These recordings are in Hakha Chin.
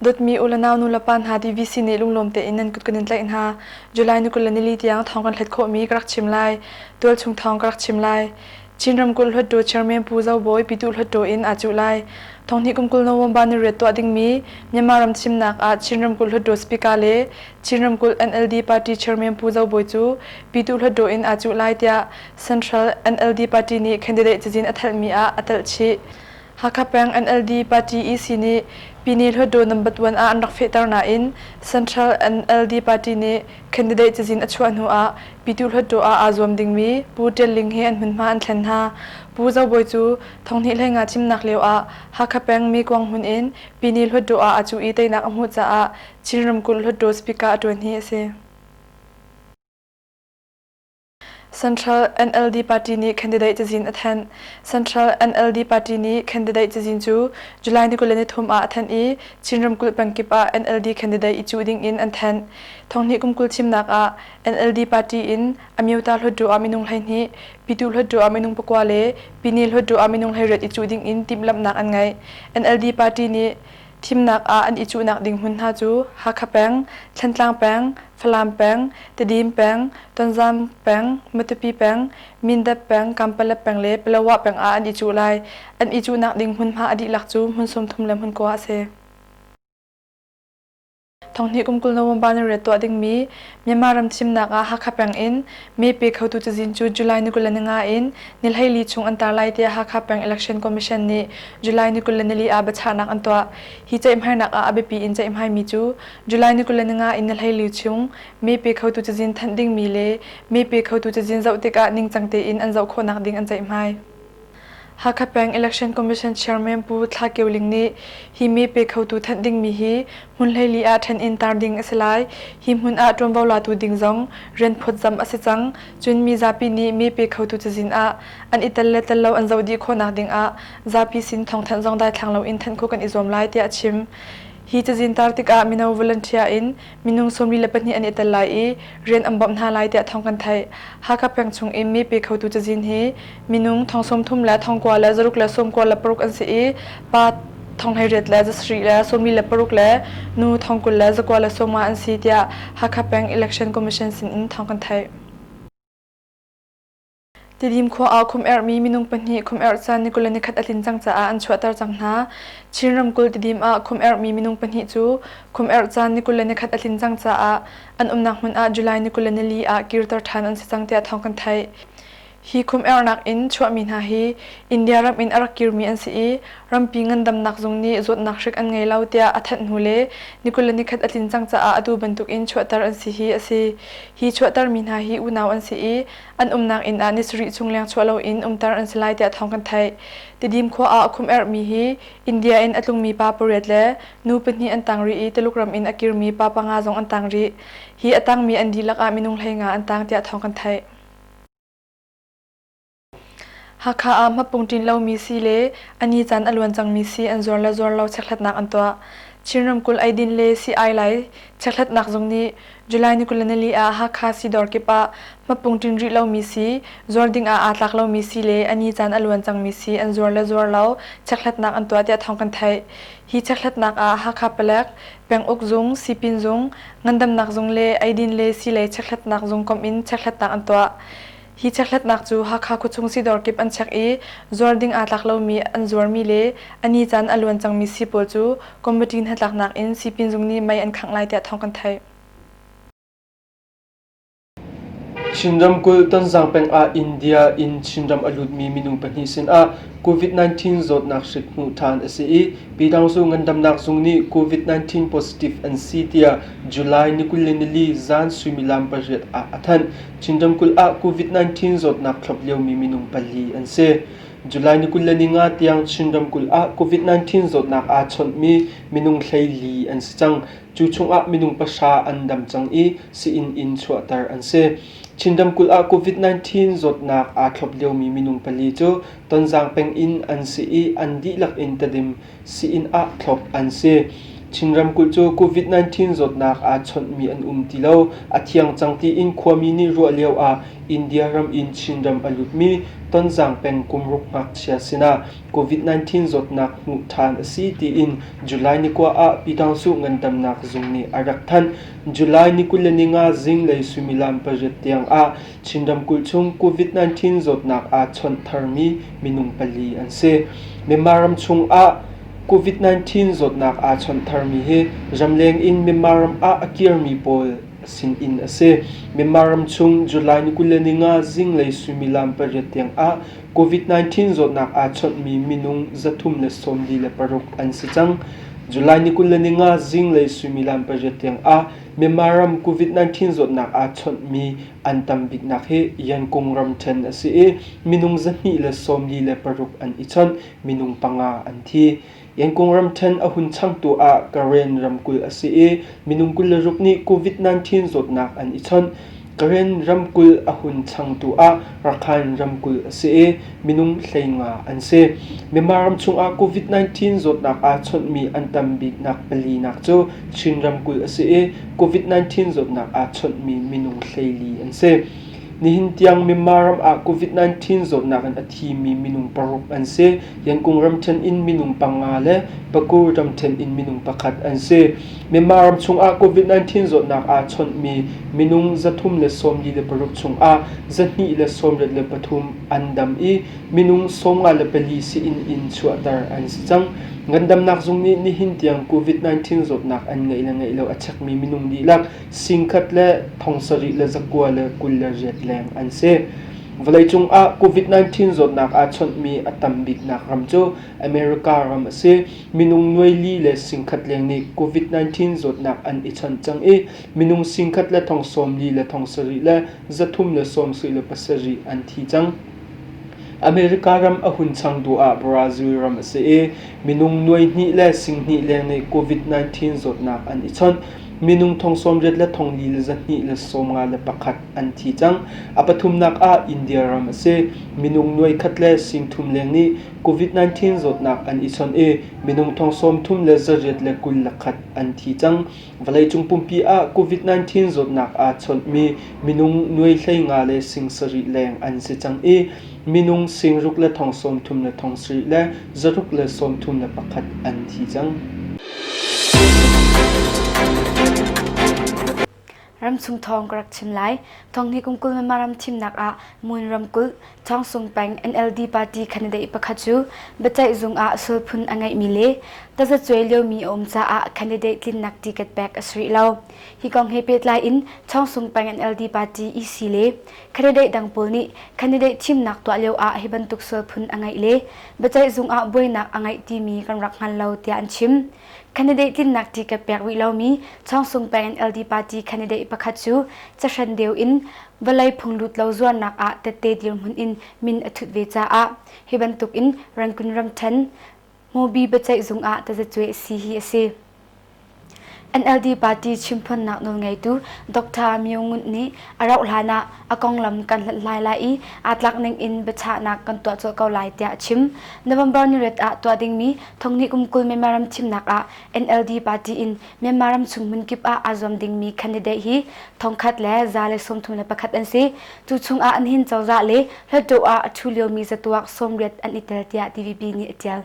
Dawtmi u le nau nu le pa hna DVC nih lunglawm tein nan kut kan in tlaih hna. July ni 24 tiang thawng kan hlet khawhmi ka rak chim lai. Tualchung thawng ka rak chim lai. Chin ramkulh Hluttaw Chairman Pu Zo Bawi Pyituh Hluttaw in aa cuh lai. Thonghnih kum 20 November ni riat tuah dingmi Myanmar ram thimnak ah Chin ramkulh Hluttaw Speaker le Chin ramkulh NLD Party Chairman Pu Zo Bawi cu Pyituh Hluttaw in aa cuh lai tiah Central NLD Party nih candidate cazin a thalhmi ah a telh chih. Hakha peng NLD Party EC nih Pyine Hluttaw number 1 ah an rak fehter nain Central NLD Party nih candidate cazin a chuah hnu ah Pyituh Hluttaw ah aa zuam dingmi Pu Tial Ling he an hmunhma an thlen hna. Pu Zo Bawi cu 2015 thimnak lio ah Hakha peng Mikuang hmun in Pyine Hluttaw ah aa cuh i teinak a hmuh caah Chin ramkulh Hluttaw Speaker a ṭuan hi a si. Central NLD Party nih candidate cazin a thanh. Central NLD Party nih candidate cazin cu July ni 23 ah a thanh i Chin ramkulh pengkip ah NLD candidate i cuh ding in an thanh. Thonghnih kum 20 thimnak ah NLD Party in Amyota Hluttaw ah minung 12, Pyituh Hluttaw ah minung pakua le Pyine Hluttaw ah minung 18 i cuh ding in timhlamhnak an ngeih. NLD Party nih Thimnak ah an i cuhnak ding hmun hna cu Hakha peng, Thlantlang peng, Falam peng, Tedim peng, Tonzang peng, Matupi peng, Mindat peng, Kampalet peng le Palawa peng ah an i cuh lai. An i cuhnak ding hmunhma a dihlak cu hmun 30 le hmun kua a si. Thonghnih kum 20 November ni riat tuah dingmi Myanmar ram thimnak ah Hakha peng in mee pe khotu cazin cu July ni 25 in ni 14 chung an tar lai tiah Hakha peng Election Commission nih July ni 24 ah biachahnak an tuah. Hi ceihmainak ah a biapi in ceihmaimi cu July ni 25 in ni 14 chung mee pe khotu cazin thanh dingmi le mee pe khotu cazin zoh tikah ningcang tein an zoh khawhnak ding an ceihmai. Hakha peng Election Commission Chairman Pu Thla Kio Ling nih hi mee pe khotu thanh dingmi hi hmun 14 ah ṭhen in tar ding a si lai. Hi hmun ah ṭuanvo latu ding zong rian phawtzamh a si cang. Cun mi zapi nih mee pe khotu cazin ah an i tel le tel lo an zoh dih khawhnak ding ah zapi sin thawngthanh zong daithlang loin thanh khawh kan i zuam lai tiah a chim. Hi cazin tar tikah mino volunteer in minung 42 an i tel lai i rian an bawmh hna lai tiah thawng kan theih. Hakha peng chung in mi pe khotu cazin hi minung thong 30 le thong kua le zaruk le sawm kua le paruk an si i pa thong 18 le zasarih le sawmi le paruk le nu thong 20 le zakua le sawma an si tiah Hakha peng Election Commission sin in thawng kan theih. Tidim khua ah khum erhmi minung pahnih khum erh caan ni 21 a tlin cang caah an chuahter cang hna. Chin ramkulh Tidim ah khum erhmi minung pahnih cu khum erh caan ni 21 a tlin cang caah an umnak hmun ah July ni 24 ah kirter ṭhan an si cang tiah thawng kan theih. Hi khum erhnak in chuahmi hna hi India ram in a rak kirmi an si i rampi ngandamnak zung nih zawtnak hrik an ngei lo tiah a thanh hnu le ni 21 a tlin cang caah atu bantuk in chuahter an si hi a si. Hi chuahtermi hna hi unau an si i an umnak inn ah ni sarih chung leng chuah loin umter an si lai tiah thawng kan theih. Tidim khua ah khum erhmi hi India in a tlungmi pa pariat le nu pahnih an tang rih i Tuluk ram in a kirmi pa panga zong an tang rih. Hi a tangmi an dihlak ah minung 15 an tang tiah thawng kan theih. Hakha ah hmapung ṭin lomi si le a ni caan a luan cangmi si an zuar le zuar lo chekhlatnak an tuah. Chin ramkulh eidin le sii-ai lai chekhlatnak zung nih July ni 24 ah Hakha siidawr kip ah hmapung ṭin rih lomi si, zuar ding ah aa tlak lomi si le a ni caan a luan cangmi si an zuar le zuar lo chekhlatnak an tuah tiah thawng kan theih. Hi chekhlatnak ah Hakha palek, penguk zung, sipin zung, ngandamnak zung le eidin le sii lei chekhlatnak zung komh in chekhlatnak an tuah. Hi chekhlatnak cu Hakha khuachung siidawr kip an check i zuar ding aa tlak lomi an zuarmi le a ni caan a luan cangmi sii pawl cu committee hnatlaknak in sipin zung nih mei an khangh lai tiah thawng kan theih. Chin ramkulh Tonzang peng ah India in Chinram a lutmi minung pahnih sinah COVID-19 zawtnak hrik hmuh ṭhan a si i Pyidawngzu ngandamnak zung nih COVID-19 positive an si tiah July ni 24 zan suimilam 8 ah a thanh. Chin ramkulh ah COVID-19 zawtnak thlop liomi minung pali an si. July ni 25 tiang Chin ramkulh ah COVID-19 zawtnak aa chawnhmi minung 14 an si cang. Cu chungah minung pahra an dam cang i sii-inn in chuahter an si. Chin ramkulh ah COVID-19 zawtnak aa thlop liomi minung pali cu Tonzang peng in an si i an dihlak in Tedim sii-inn ah thlop an si. Chin ramkulh cu COVID-19 zawtnak aa chawnhmi an um ti lo, a thiang cang tiin khuami nih ruah lio ah India ram in Chinram a lutmi Tonzang peng kumruk ngakchia sinah COVID-19 zawtnak hmuh ṭhan a si tiin July ni kua ah Pyidawngsuh ngandamnak zung nih a rak thanh. July ni 25 zinglei suimilam pariat tiang ah Chin ramkulh chung COVID-19 zawtnak aa chawnh tharmi minung pali an si. Myanmar ram chung ah COVID-19 zawtnak aa chawnh tharmi hi ramleng in Myanmar ram ah a kirmi pawl sinin a si. Myanmar ram chung July ni 25 zinglei suimilam pariat tiang ah COVID-19 zawtnak aa chawnhmi minung 346 an si cang. July ni 25 zinglei suimilam pariat tiang ah Myanmar ram COVID-19 zawtnak aa chawnhmi an tam biknak hi Yankung ramṭhen a si i minung 246 an i chawnh, minung panga an thi. Yankung ramṭhen a hun changtu ah Karen ramkulh a si i minung 26 nih COVID-19 zawtnak an i chawnh. Karen ramkulh a hun changtu ah Rakhine ramkulh a si i minung 15 an si. Myanmar ram chungah COVID-19 zawtnak aa chawnhmi an tam biknak palinak cu Chin ramkulh a si i COVID-19 zawtnak aa chawnhmi minung 14 an si. Nihin tiang Myanmar ram ah COVID-19 zawtnak in a thimi minung paruk an si. Yankung ramṭhen in minung panga le Paku ramṭhen in minung pakhat an si. Myanmar ram chungah COVID-19 zawtnak aa chawnhmi minung 346 chungah 283 an dam i minung 54 sii-inn in chuahter an si cang. Ngandamnak zung nih nihin tiang COVID-19 zawtnak an ngeih le ngeih lo a chekmi minung dihlak singkhat le thongsarih le zakua le 28 leng an si. Vawleicung ah COVID-19 zawtnak aa chawnhmi a tam biknak ram cu America ram a si. Minung nuai li le singkhat leng nih COVID-19 zawtnak an i chawnh cang i minung singkhat le thong sawm li le thong sarih le zathum le sawm sarih le pasarih an thi cang. America ram a hun changtu ah Brazil ram a si i minung nuai hnih le sing hnih leng nih COVID-19 zawtnak an i chawnh. Minung thong sawmriat le thong li le zahnih le sawmnga le pakhat an thi cang. A pathumnak ah India ram a si. Minung nuai khat le sing thum leng nih COVID-19 zawtnak an i chawnh i minung thong sawm thum le zariat le 21 an thi cang. Vawleicung pumpi ah COVID-19 zawtnak aa chawnhmi minung nuai hleinga le sing sarih leng an si cang i minung sing ruk le thong sawm thum le thong sarih le zaruk le sawm thum le pakhat an thi cang. Ramchung thawng ka rak chim lai. Thonghni kum 20 Myanmar ram thimnak ah Mun ramkulh Changsung peng NLD party candidate pakhat cu biaceih zung ah sulphun a ngeihmi le tazacuai liomi a um caah candidate tlinnak ticket pek a si rih lo. Hi kong he pehtlai in Changsung peng NLD party EC le candidate dang pawl nih candidate thimnak tuah lio ah hi bantuk sulphun a ngeih le biaceih zung ah buainak a ngeih timi kan rak hngal lo tiah an chim. Candidate tlinnak ticket pek rih lomi Changsung peng NLD party candidate pakhat cu cahran deu in vawlei phunglut lo zuarnak ah tette dirhmun in min a thut ve caah hi bantuk in Rangoon ramthen Mobi biaceih zung ah tazacuai si hi a si. NLD party chimphawnnak nawlngeitu Dr. Myo Ngunt nih a rauh hlan ah a konglam kan hlathlai lai i aa tlak ning in biachahnak kan tuah colh ko lai tiah a chim. November niriat ah tuah dingmi thonghnih kum 20 Myanmar ram thimnak ah NLD party in Myanmar ram chung hmunkip ah aa zuam dingmi candidate hi thongkhat le 131 an si. Cu chung ah nihin cozah le Hluttaw ah a ṭhu liomi zatuak 80 an i tel tiah DVB nih a ṭial.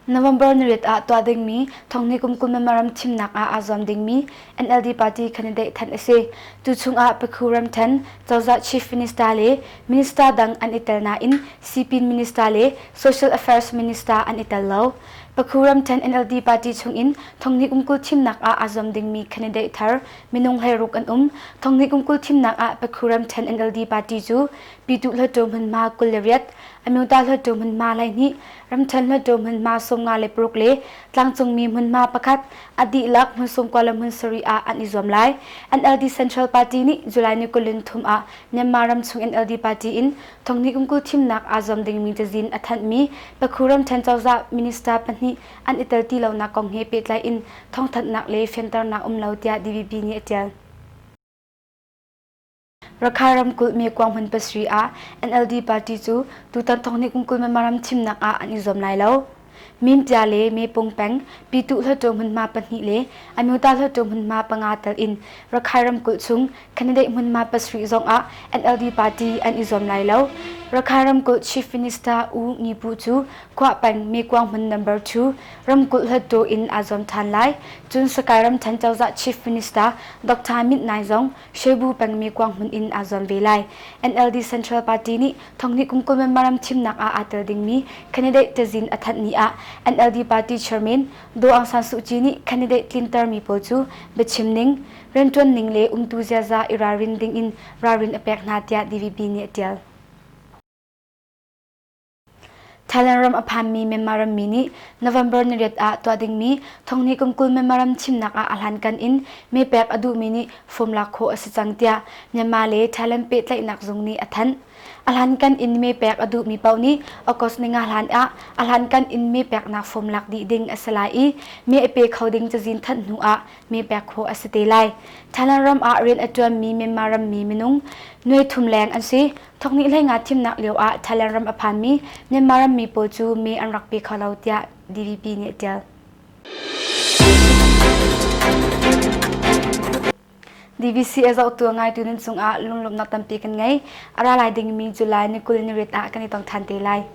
November niriat ah tuah dingmi thonghnih kum 20 Myanmar ram thimnak ah aa zuam dingmi NLD party candidate thanh a si. Tu chungah Pakhu ramthen cozah chief minister le minister dang an i tel nain Sipin minister le Social Affairs minister an i tel lo. Pakhu ramthen NLD party chungin thonghnih kum 20 thimnak ah aa zuam dingmi candidate thar minung 16 an um. Thonghnih kum 20 thimnak ah Pakhu ramthen NLD party cu Pyituh Hluttaw hmunhma 28, Amyota Hluttaw hmunhma 12, ramṭhen hluttaw hmunhma 56 le tlangcungmi hmunhma pakhat a dihlak hmun 90 le hmun sarih ah an i zuam lai. NLD Central Party nih July ni 23 ah Myanmar ramchung NLD party in thonghnih kum 20 thimnak aa zuam dingmi cazin a thanhmi Pakhu ramṭhen cozah minister pahnih an i tel ti lonak kong he pehtlai in thawngthanhnak le fianternak um lo tiah DVB nih a ṭial. Rakhine ramkulh Mekuang hmun pasarih ah NLD party cu tutan thonghnih kum 20 Myanmar ram thimnak ah an i zuam lai lo. Minpya le Mepung peng Pyituh Hluttaw hmunhma pahnih le Amyota Hluttaw hmunhma panga tel in Rakhine ramkulh chung candidate hmunhma pasarih zong ah NLD party an i zuam lai lo. Rakhine ramkulh Chief Minister U Ngi Pu cu Khuah peng Mekuang hmun number 2 ramkulh Hluttaw in aa zuam ṭhan lai. Cun Sakai ramṭhen cozah Chief Minister Dr. Mint Nai zong Shebu peng Mekuang hmun in aa zuam ve lai. NLD Central Party nih thonghnih kum 20 Myanmar ram thimnak ah aa tel dingmi candidate cazin a thanh ni ah NLD party chairman Daw Aung San Suu Kyi nih candidate tlintermi pawl cu biachim ning, rianṭuan ning le umtu ziaza i ralrin ding in ralrin a pek hna tiah DVB nih a ṭial. Thailand ram a phanmi Myanmar rammi nih November niriat ah tuah dingmi thonghnih kum 20 Myanmar ram thimnak ah a hlankan in mee pek a duhmi nih form lak khawh a si cang tiah Myanmar le Thailand pehtlaihnak zung nih a thanh. A hlankan in mee pek a duhmi paoh nih August ninga hlan ah a hlankan in mee peknak form lak dih ding a si lai i mee a pe kho ding cazin thanh hnu ah mee pek khawh a si te lai. Thailand ram ah rian a ṭuanmi Myanmar rammi minung nuai thum leng an si. Thoknih hleinga thimnak lio ah Thailand ram a phanmi Myanmar rammi pawl cu mee an rak pe kho lo tiah DVB nih a ṭial. DVC a zohtu a ngaitu nan cungah lunglawmhnak tampi kan ngei. A ra lai dingmi July ni 20 ni riat ah kan i tong ṭhan te lai.